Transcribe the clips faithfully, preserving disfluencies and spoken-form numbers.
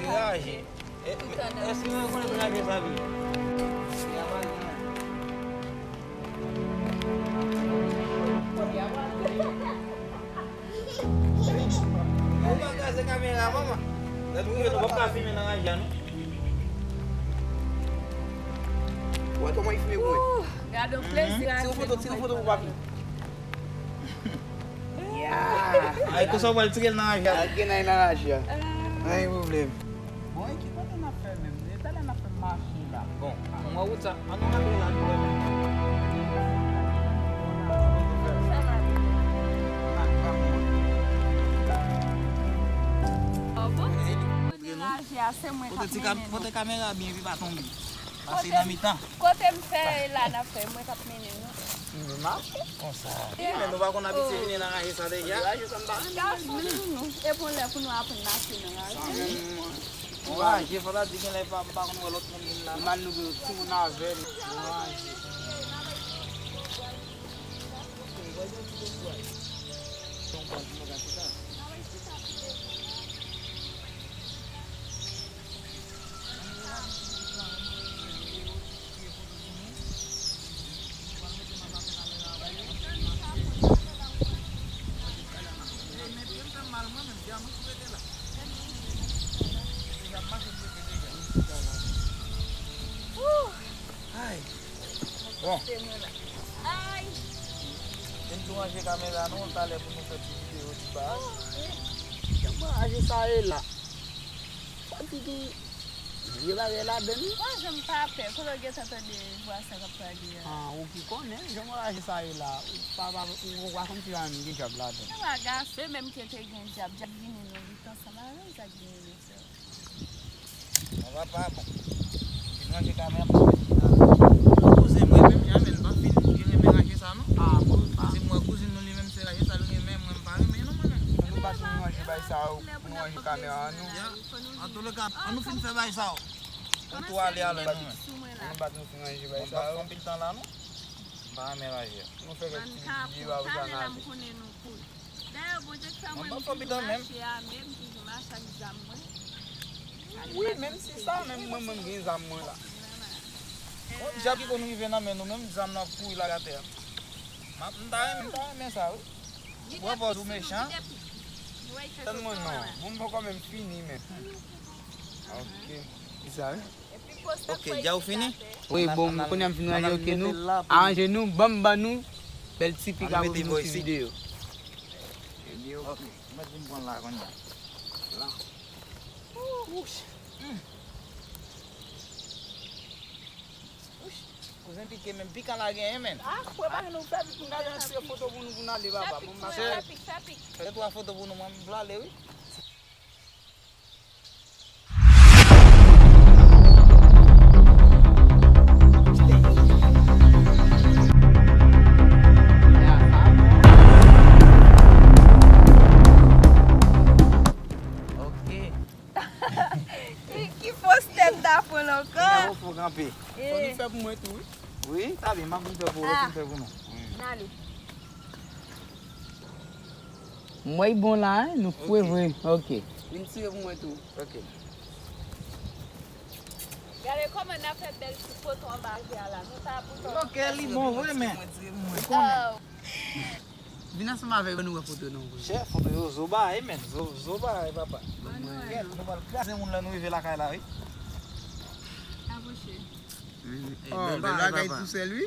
Raje. E, men, èske nou konnen raje sa vre? Ou pa kraze kamera, manman. Lè nou rive, nou p ap ka filme nan raje a, non. Wè kòman li filme pou mwen. Gade yon plezi. Tire yon foto, tire yon foto pou papi. Ay, konsa w pral tire l nan raje a. Al gen nan raje a. Ay, pwoblèm. Bon, e ki kote n ap fè menm? E talè n ap fè mache la. Bon, mwen wout sa. An nou rantre la, nou wè menm. Kote ti ka-, kote kamera byen epi pa tonbe. Pase nan mitan. Kote m fè la, n ap fè, mwen k ap mennen nou. Nou mache konsa. Men nou pa konn abitye vini nan raje sa deja. Raje sa m pa renmen. Gason nou, nou. E pou lè pou nou aprann mache nan raje. Yon raje, fò ta di gen lè pa, m pa konn wè lòt moun vin la. Mal nou gen timoun avè nou. Yon raje. Ay. Bon. Ay. Vin tou ranje kamera nou, talè pou nou fè ti videyo ti baz. Jan mwen raje sa ye la. Sa di ki vye bagay ladan wi. Mwen janm pa pè, kote w gentan tande vwa sa k ap pale a? Ah, ou ki konnen, jan mwen raje sa ye la. Ou pa, pa, ou pa konn si pa menm gen dyab ladan. Se pa gason menm ki te gen dyab, dyab vini nou lit ansanm avè l, sa k vini nou fè. Mwen papa, bon. Vin ranje kamè a paske kouzen mwen menm, jan menm pa fin gen renmen ranje sa non. Ah, bon, ah. Paske mwen kouzin nou li menm se ranje sa l renmen, mwen m pa renmen non mwen menm. Fò nou bat nou ranje bay sa yo, pou nou ranje kamera an nou. Ya, antouleka, an nou fin fè bay sa yo. Pou nou tou ale alè nou menm. Annou bat nou fin ranje bay sa yo. Mwen pa fè anpil tan la non. M pa renmen ranje. Nou fè kèk ti videyo apre sa n ale. Dayè, Bondye k fè mwen, m toujou mache ame, m toujou mache ak zam mwen. Wi, menm si sa, menm mwen, mwen gen zam mwen la. Yon dyab ki konn rive nan men nou, menm zam nan ap kouri lage atè a. M ta renmen, m ta renmen sa, wi. Ou wè pòz ou mechan. Tann mwen non, mwen m poko menm fini menm. Ok. Ki sa, wi? Ok, dja ou fini? Wi, bon, kounye a m fin ranje, ok, nou aranje nou, ban m ban nou bèl ti pik la pou nou ti videyo. Ok, mèt vin pran la kounye a. La. Wouch. Hmm. Wouch. Kouzen pike menm, pikan la genyen, menn. Ah, prepare nou fè vit pou n ka retire foto pou nou, pou n ale, papa. Bon, m ap fè pik, fè pik. Fè twa foto pou nou, mwen, m vle ale, wi. Ok. Ki, ki postè m ta pran ankò? Kounye a ou fò kanpe. Fò nou fè pou mwen tou, wi. Wi, sa byen, m ap vin fè pou ou, lè ou fin fè pou nou. N ale. M wè l bon la, hein? Nou fre vre. Ok. Vin tire pou mwen tou. Ok. Gade kòman n ap fè bèl ti foto anba raje a la. Nou ta bouton. Ok, li bon vre, men. Ou konnen. Vin ansanm avè yo, nou wè foto nou. Chè, foto yo zo bay, men. Zo, zo bay, papa. Kèt, nou pral kraze moun lè nou rive lakay la, wi. Apwoche. Oh, bèl bagay tou sèl, wi.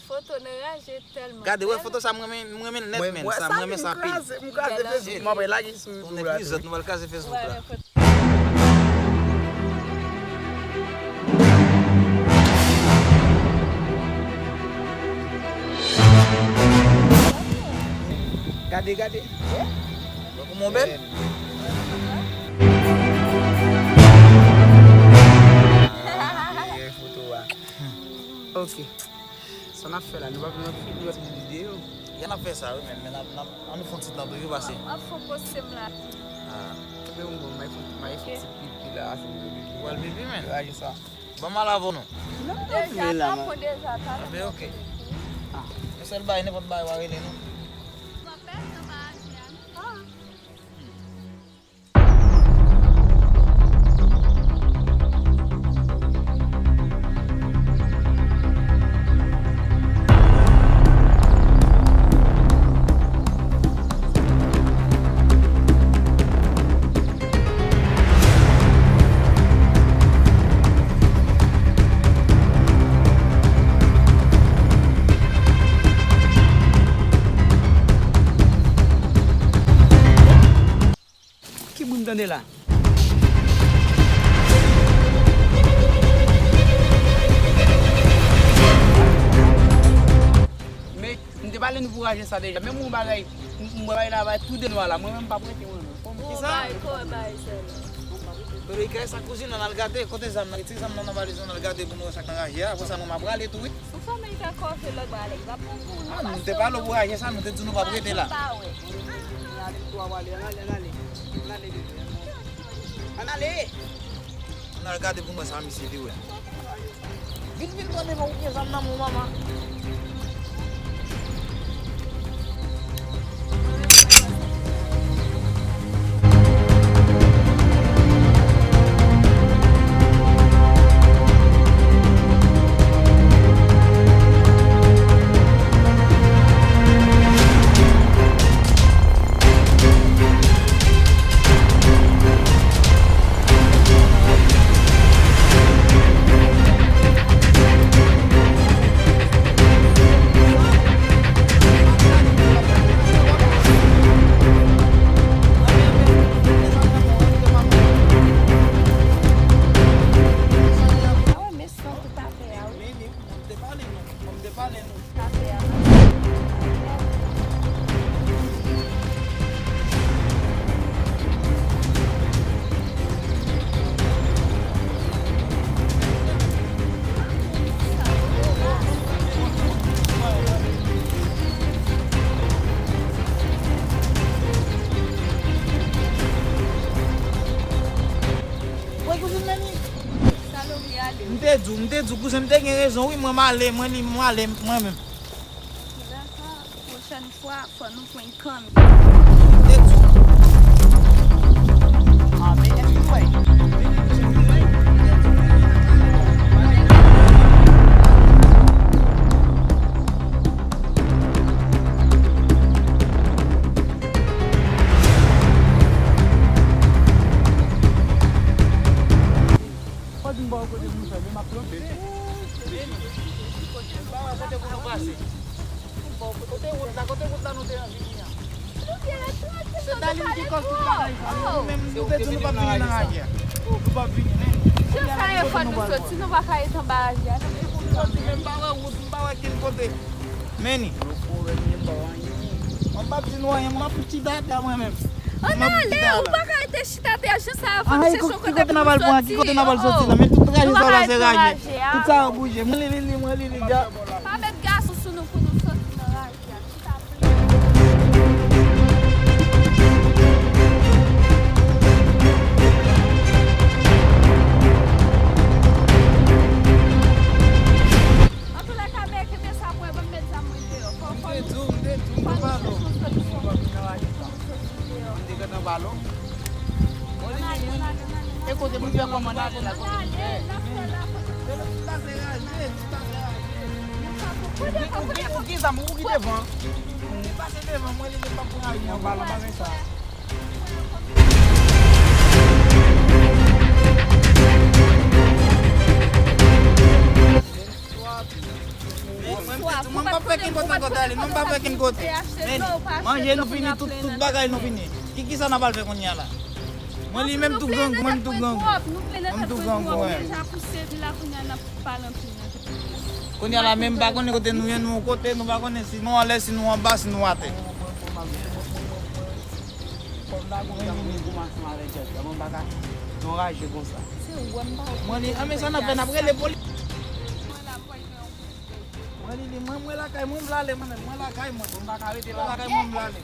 Foto nan raje tèlman bèl. Gade, wè foto sa, m renmen, m renmen l nèt, men. Sa, m renmen sa anpil. M kraze, m kraze Facebook, m ap lage sou YouTube la. Tou nèt wi, zòt, nou pral kraze Facebook la. Gade, gade. Ou mwen bèl? Meyè foto a. Ok. Sa n ap fè la, nou pa vle ap fini yon ti videyo? Ya n ap fè sa wi, men, men n ap, n ap, ann nou fè yon ti tan tou wi pase. M ap fè yon poste m la. Ah. Men bon, m ay fè, m ay fè yon ti pipi la, se pou pipi. Ou al pipi, men? Raje sa. Ban m al avè w non. Non, non, deja, deja, talè. Anben, ok. Ah. Yon sèl bagay, nenpòt bagay, w a rele nou. M ap pèdi anba raje a, non? Ah. Hmm. Te pale nou pou raje sa deja. Menm yon bagay, m, m wè bagay la bay tou de nou ala. Mwen menm m p ap rete mwen non. Kisa? Kòman bagay sa la? Tande kay sa kouzin an al gade kote zam nan. Retire zam nan nan valiz ou an al gade pou nou wè sa k nan raje a. Apre sa mwen m ap prale tou wi. Ou fè men ka kòve lòt bagay la, li p ap bon pou nou. Ah, nou te pale pou raje sa, nou te di nou p ap rete la. Ann ale, ann ale, ann ale, ann ale. Ann ale, bebe, ann ale. Ann ale! Ann al gade pou nou wè sa misye vire. Vin, vin pran devan ou gen zam nan men w, manman. Sa w wè mesye an tout afè a wi. Meni, m te pale nou, m te pale nou. Afè a. Wè kouzin Meni. Salopri ale. M te di w, m te di w, kouzen, m te gen rezon wi, mwen m ale, mwen li, m ale, mwen menm. Dakò, pwochèn fwa, fò nou pran kanmenm. M te di w. Ah, men èske w wè? Fò di m ba w kote moun fè, men m ap plonje. Kote pou nou pase? Kote wout la, kote wout la nou te anvi vini an? Se Darline ki kòz tout bagay sa, nou menm nou te di nou p ap vini nan raje a. Nou p ap vini, men. Jan sa ye fò nou soti, nou pa ka ret anba raje a. Nou soti, men m pa wè wout, m pa wè kenn kote. Meni. Mwen p ap di nou anyen, m ap chita atè mwen menm. Ann ale, ou pa ka rete chita atè a, jan sa ye fò nou chèche yon kote pou nou soti. Ki kote n ap al pran, ki kote n ap al soti la? Men tout raje sa la se raje. Tout sa yo bouje. Mwen li, li, li, mwen li, li, dja. Pa met gason sou nou pou nou soti nan raje a. Chita plen. Antoulèka, men kenbe sa pou mwen, ban m met zam mwen deyò. Fò, fò nou, fò nou chèche yon solisyon pou nou soti deyò. Ann ale, ann ale, ann ale, ann ale. E kote pou fè kòman n ale la, kote pou fè? Ou gen zam, ou ki devan. Ou ki pase devan, mwen li, li pa pou rayi an, pa la, pa gen sa. Mwen, mwen, mwen, mwen pa fè kenn kote ankò, Darline, mwen pa fè kenn kote. Men, manje nou fini, tout, tout bagay nou fini. Ki, kisa n ap al fè kounye a la? Mwen li menm tou grangou, mwen tou grangou. Mwen tou grangou, wi. Kounye a la menm, m pa konnen kote nou ye, nou yon kote, nou pa konnen si nou anlè, si nou anba, si nou atè. Kòm la gon jan mwen gon mason avèk jèt la, mwen pa ka nan raje konsa. Mwen li, anben sa n ap fè, n ap rele polis. Mwen li, li, mwen, mwen lakay mwen, m vle ale mwen menm, mwen lakay mwen, mwen pa ka rete la, lakay mwen m vle ale.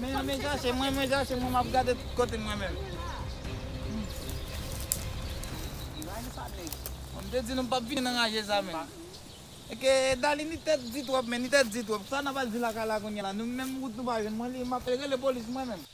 Men, men chache mwen, mwen chache mwen, m ap gade tout kote mwen menm. Mwen m te di nou m p ap vini nan raje sa menm. Eke Darline ni tèt di twòp, men ni tèt di twòp. Sa n ap al di lakay la kounye a la? Nou menm wout nou pa jwenn. Mwen li, m ap rele polis mwen menm.